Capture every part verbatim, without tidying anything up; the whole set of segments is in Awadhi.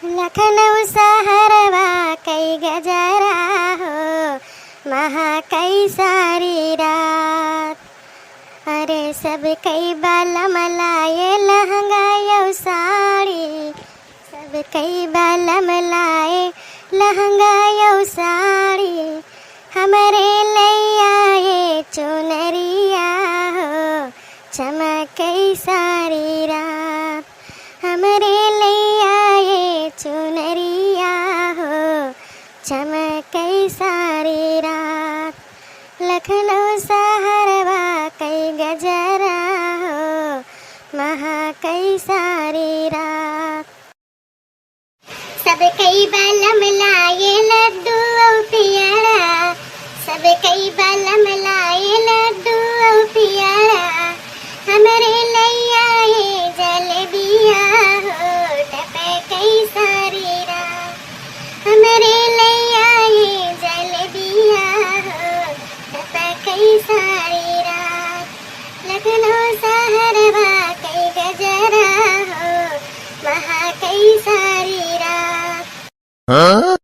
लखनऊ सहरवा कई गजरा हो, महा कई सारी रात। अरे सब कई बलम लाए लहंगा यौ साड़ी, सब कई बलम लाए लहंगा यौ साड़ी। हमरे लैया ये चुनरिया हो, चमकई सारी रात। हमरे लैया ये चुनरिया हो, चमकई सारी रात। लखनऊ सहरवा कई गजरा हो, महा कई सारी रात। सब कई बलम लाए लड्डू औ पियरा, सब कई बलम लाए लड्डू औ पियरा। हमरे लैया ये जलेबिया हो, टपकई सारी रात। हमरे लैया ये जलेबिया हो, टपकई सारी रात। लखनऊ सहरवा कई गजरा हो, महा कई सारी रात। हाँ?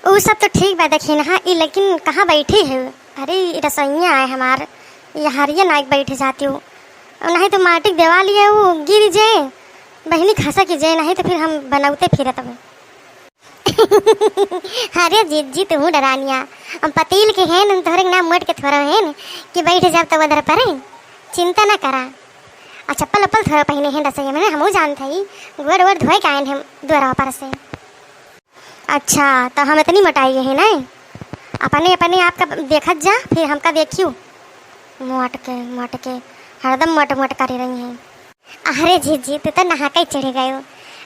ऊ सब तो ठीक बा, देखी ना, ई लेकिन कहाँ बैठी है? अरे, ई रसोइया है हमार, ये हरिया नाइक बैठ जाती हूँ। और नहीं तो माटी के देवाल ये वो गिर जाए, बहिनी खसक जाए, नहीं तो फिर हम बनौते फिरत अब। अरे जिज्जी, तू डरानिया, हम पतील के हैं न, तोहरे के नाम मोट के थोड़ा हैं न, कि बैठ जाब तो उधर पर, चिंता ना करा। और चप्पल उप्पल थोड़ा पहिने हैं रसोई में, हमहू जानत हई, गोड़ वोड़ धोए के आए हैं द्वारा पर से। अच्छा, तो हम इतनी मोटाई है ना, अपने, अपने आप का देखत जा, फिर हमका देखियो। मोट के, मोट के, हरदम मोट मोट करे रही हैं। अरे जिज्जी, तू तो नहा के ही चढ़ गयो।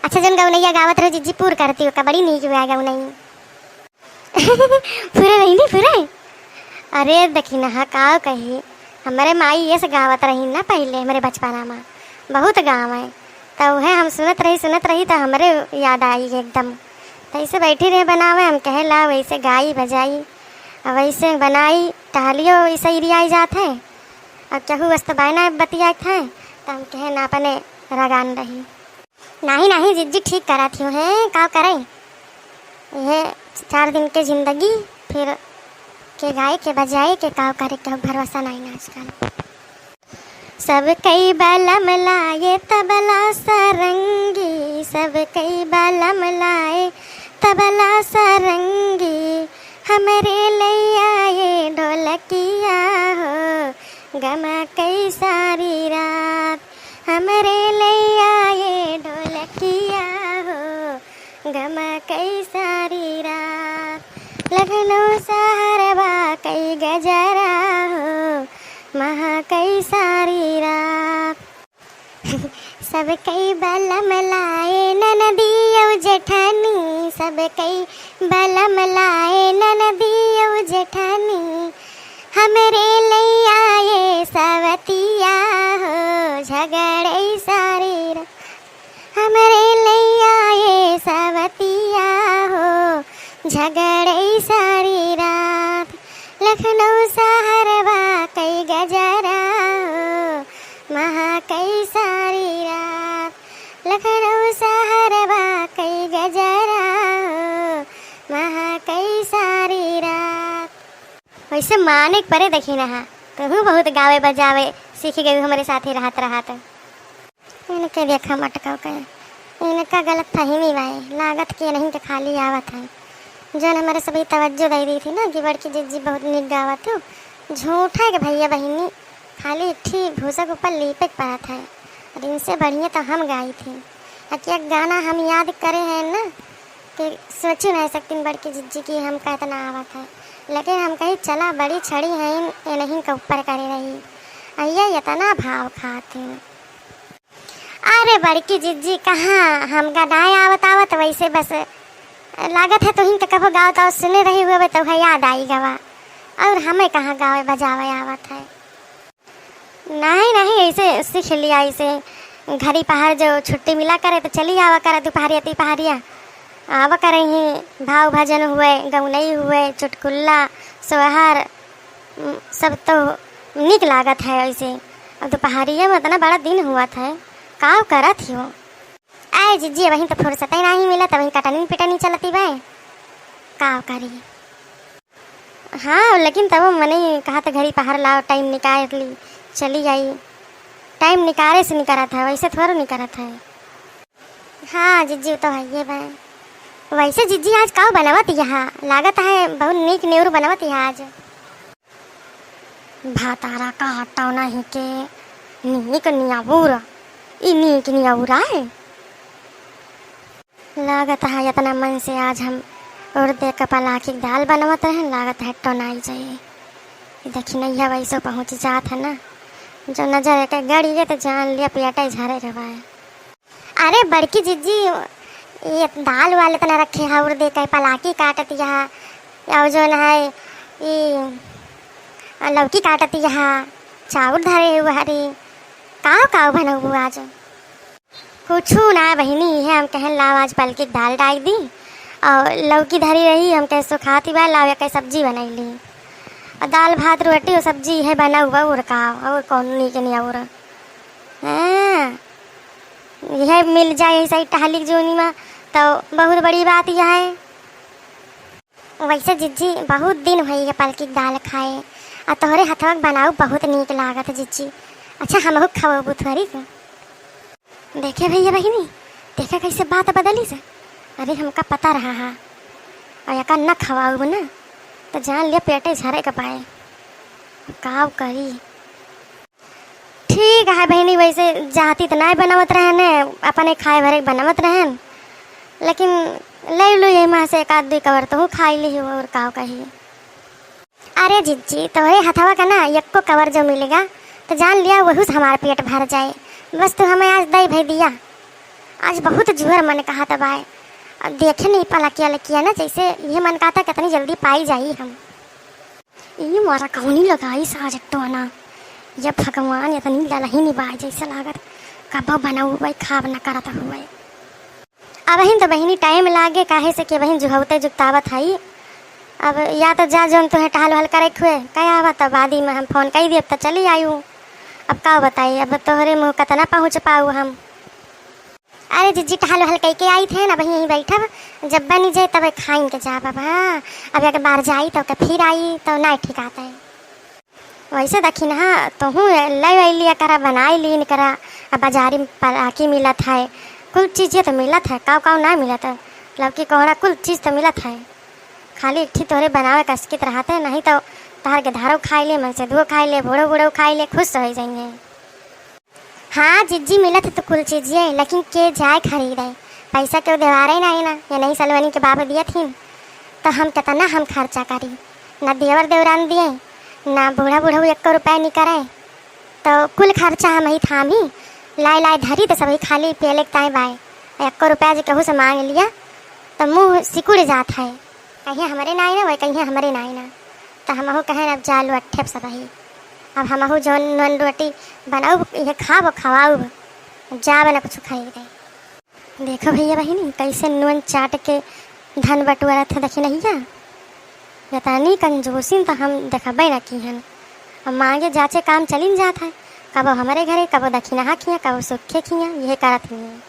अच्छा, जौन गौनैया गावत रहो जिज्जी, पूर करती हो का, बड़ी नीक हुआ गौनई। फुरे रही नी, फुरे। अरे देखी ना, हाँ, का कही, हमरे माई ये से गावत रही ना पहले, हमरे बचपना में बहुत गावे। तो वह हम सुनत रही, सुनत रही, तो हमरे याद आई एकदम। तो ऐसे बैठी रहे बनावे, हम कहे, "ला, वैसे गाई बजाई।" और वैसे बनाई, टहलियो ऐसे ही रियाई जात है। और केहू वस्त बायना बतियात है, तो हम कहे, "ना, अपने रगान रही।" नाही, नाही, जिज्जी ठीक करत हियो हैं, का करे? ये चार दिन के जिंदगी, फिर के गाए, के बजाए, के का करे, के भरोसा नाही ना आजकल। सब कई बलम लाए तबला सरंगी, सब कई बलम लाए तबला सरंगी, हमरे लैया ये ढोलकिया हो, गमा कई सारी रात। हमरे लैया ये ढोलकिया हो, गमा कई सारी रात। लखनऊ सहरवा कई गजरा हो, महा कई सारी रात। सब कई बलम लाए ननदी औ जेठानी, सब कई बलम लाए ननदी औ जेठानी। हमरे लैया ये सवतिया हो, झगड़ई सारी रात। हमरे लैया ये सवतिया हो, झगड़ई सारी रात। लखनऊ सहरवा कई गजरा हो, महा कई सारी रात। लखनऊ सहरवा कई गजरा हो, महा कई सारी रात। वैसे माने के परे देखी ना, तू बहुत गावे बजावे सीख गई हमरे साथे रहत रहत। इनके देखा मटकाऊ के, इनका गलत फहमी बाए, लागत के नहीं के खाली आवत है। जौन हमरे सभी तवज्जो दे दी थी ना कि बड़की जिज्जी बहुत नीक गावत हो, झूठा के भैया बहिनी खाली एक ठी भूसा के ऊपर लीपे के पड़त है, और इनसे बढ़िया तो हम गाई थी। एक एक गाना हम याद करे हैं ना, कि सोची नहीं सकती बड़की जिज्जी की हमका इतना आवत है, लेकिन हम कही चला बड़ी छड़ी है, इन्हीं के ऊपर करे रही। अइया इतना भाव खात हैं। अरे बड़की जिज्जी, कहाँ हमका नाय आवत आवत, वैसे बस लागत है तुहिन के कबो गावत आवत सुने रही हुए तो है याद आई गवा, और हमें कहाँ गावे बजावे आवत है। नहीं नहीं, ऐसे सीख लिया, ऐसे घड़ी पहाड़ जो छुट्टी मिला करे तो चली आवा करे दोपहरिया तिपहरिया, आवा करे ही भाव भजन हुए, गौनई हुए, चुटकुल्ला, सोहर, उम, सब तो नीक लागत है ऐसे। अब दोपहरिया में इतना बड़ा दिन हुआ था, का करत ही हो? आए जिज्जी, अबहीं तो फुर्सतै नाहीं मिलत, अबहीं कटनी पिटनी चलती बा, का करी। हाँ, लेकिन तब मने कहा तो घरी पहाड़ लाओ, टाइम निकाल ली, चली आई। टाइम निकाले से निकरत है, वैसे थोड़ो निकरत है। हाँ जिज्जी, वो तो हइये बा। वैसे जिज्जी, आज काऊ बनावत यहाँ? लागत है बहुत नीक नेउर बनावत यहाँ आज। भातारा का हटाओ नहीं के नीक नियाउर, ई नीक नियाउर आए। लागत है इतना मन से आज हम उड़द के पलाकी के दाल बनवत रहन, लागत है टोनाई जाई। ई दखिनैया वैसो पहुँच जात है ना, जो नजर एके गड़ी गए तो जान लिया पेटे झरे रवा है। अरे बड़की जिज्जी, ये दाल वाल इतना रखे है, उड़द के पलाकी काटत यहाँ, और जो न है, ई लौकी काटत यहाँ, चाउर धरे हुआ हरी, काव काव बनऊ आज? कुछू ना बहिनी, इहे हम कहेन लाव आज पलकी के दाल डाल दी, और लौकी धरी रही, हम कहे सुखाती बा, लाव एके सब्जी बनाई ली, और दाल भात रोटी और सब्जी इहे बनऊ बा, और का, और कौन नीक नियाउर। हाँ, इहे मिल जाए सही टहली के जोनी में, तो बहुत बड़ी बात यह है। वैसे जिज्जी, बहुत दिन होई है पलकी के दाल खाए, आ तोहरे हथवा के बनाऊ बहुत नीक लागत है जिज्जी। अच्छा, हमहू खवबू थोड़ी के? देखे भैया बहिनी, देखे कैसे बात बदली से। अरे हमका पता रहा हा, और एका न खवाऊ ना, तो जान लिया पेटे झरे के पाए। काव करी। ठीक है बहिनी, वैसे जाती तो नाय बनावत रहन, अपने खाए भरे के बनावत रहन, लेकिन ले लो यही में से एक आध दुई कवर तो हूँ खाई ली हो, और काव कही। अरे जिज्जी, तोहरे हथवा का ना यक्को कवर जो मिलेगा, तो जान लिया वहू से हमार पेट भर जाए। बस तू हमें आज दई भई दिया, आज बहुत जुहर मन कहा तबाए। अब देखे नहीं पलकिया लकिया ना, जैसे ये मन कहता कितनी जल्दी पाई जाई हम। ई मारा कौनी लगाई साज टोना। ये भगवान इतनी ललही निबाय जैसे लागत, कबो बनाऊ हुए, खाब न करत हुए। अबहिन तो बहिनी टाइम लागे, काहे से कि बहिन जुहौते जुगतावत हई। अब या तो जा, जौन तुहे टहल वहल करे के हुए, कह आवा, तब बादी में हम फोन कई देब, तो चली आयु। अब का बताई, अब तोहरे मुँह कतना पहुँच पाऊ हम। अरे जिज्जी, टहल वहल कई के आई थे ना, वहीं यहीं बैठब, जब बनी जाए तब खाइन के जाब। अब हाँ, अब एक बार जाई तो के फिर आई तो ना ठीक आता है। वैसे दखिन हाँ, तोहूँ ले आई लिया करा, बनाई लीन करा। अब बाजारी में पलाकी मिलत है, कुल चीजें तो मिलत है, काव काव ना मिलत है, लौकी कोहड़ा कुल चीज तो मिलत है। खाली एक ठी तोहरे बनावे का असकित रहते, नहीं तो तोहर गेधारो खाई ले, मन से दुओ खाई ले, बूढ़ो बूढ़ो खाई ले, खुश हो जाएंगे। हाँ जिज्जी, मिलत है तो कुल चीजिए, लेकिन के जाए खरीदे? पैसा केहू देवारे नाहीं ना, ये नहीं सलवनी के बाप दियत हिन, तो हम कितना हम खर्चा करी? ना देवर देवरान दिए, ना बूढ़ा बूढ़ा एको रुपया निकरे, तो कुल खर्चा हम ही थामी, लाए लाए धरी तो सभी खाली पेले के ताए बाए। एको रुपया जे केहू से मांग लिया तो मुँह सिकुड़ जात है। कहिया हमरे नाई ना, वही कहिया हमरे नाई ना। तो हमहू कहेन अब जा लो अट्ठे सब ही। अब हमहू जौन नून रोटी बनाऊ, ये खाब खवाऊ, जाब ना कुछ खरीदे। देखो भैया बहिनी, कैसे नून चाट के धन बटुआरत है दखिनैया। यतनी कंजूसी तो हम देखबे ना की हन। अब मांगे जाचे काम चलिन जात है, कबो हमरे घरे, कबो दखिनहा खिया, कबो सुखे खिया, यह करत ही है।